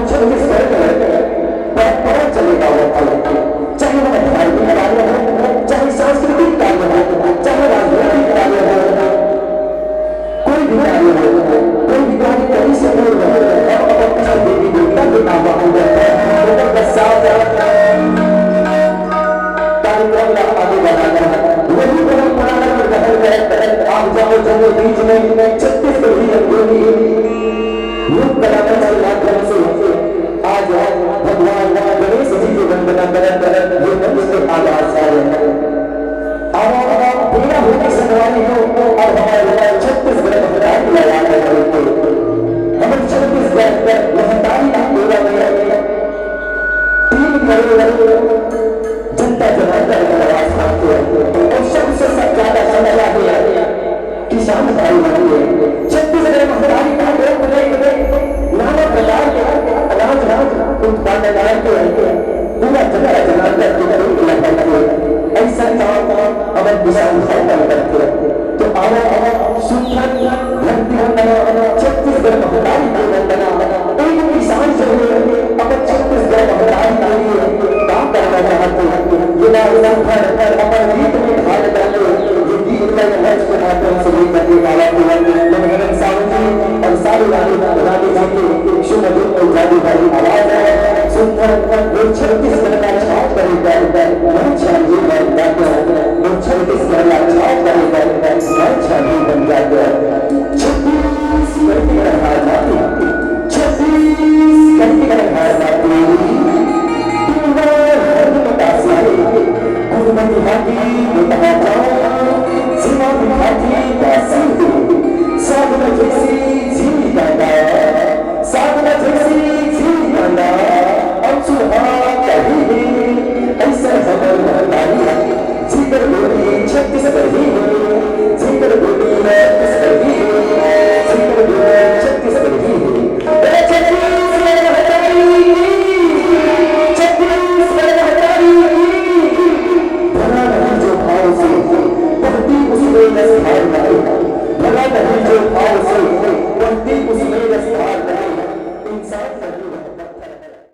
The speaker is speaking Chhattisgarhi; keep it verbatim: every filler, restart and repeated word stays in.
छत्तीसगढ़ में परंपरा चले आवत हे, चाहे वो धार्मिक कार्य हो, चाहे सांस्कृतिक कार्य हो, चाहे राजनीतिक कार्य हो, कोई भी कार्य हो, कोई भी कार्य करने से पूर्व हम अपन इष्ट देवी देवता के आवाहन करते हैं। ओकर पश्चात कार्यक्रम ला आगे बढ़ाना है। वही परंपरा ला ग्रहण करत करत आप जाओ जब बीच में छत्तीसगढ़ी रंगोली लोक कला मंच के माध्यम से आज भगवान गणेश जी की वंदना करत करत ये मंच के आगाज करे। अब, अब तेरह होली संगवारी हो, अब हमारे छत्तीसगढ़ महतारी ला याद करके, हमर छत्तीसगढ़ महतारी के सेवा में तीन करोड़ जनता जनार्दन के आवाज प्राप्त हुआ और सबसे सब ज्यादा समस्या है किसान भाई बन गए। छत्तीसगढ़ महतारी का लोक में नाना प्रकार के अनाज उत्पादन करके पूरा जनता जनार्दन के करीब लगा करके ऐसा काम हमारे किसान भाई बन करते हैं। तो आवा, आवा, सुंदर धरती वंदना, छत्तीसगढ़ महतारी के वंदना। एक किसान जो है, अपन छत्तीसगढ़ महतारी के लिए काम करना चाहते हैं। ये ना संभव, अपन गीत में ढाल डाले, ये गीत का ये मंच के माध्यम से लेकर के वाला को मनोहरन साहू जी और सालू रानी, रानी जी के शुभ दिन और जादू भरी आवाज है। सुंदर, वो छत्तीसगढ़ का छाप करेगा, मैं छाप बन जाता हूँ। वो छत्तीसगढ़ का छाप करेगा, मैं छाप बन जाता हूँ।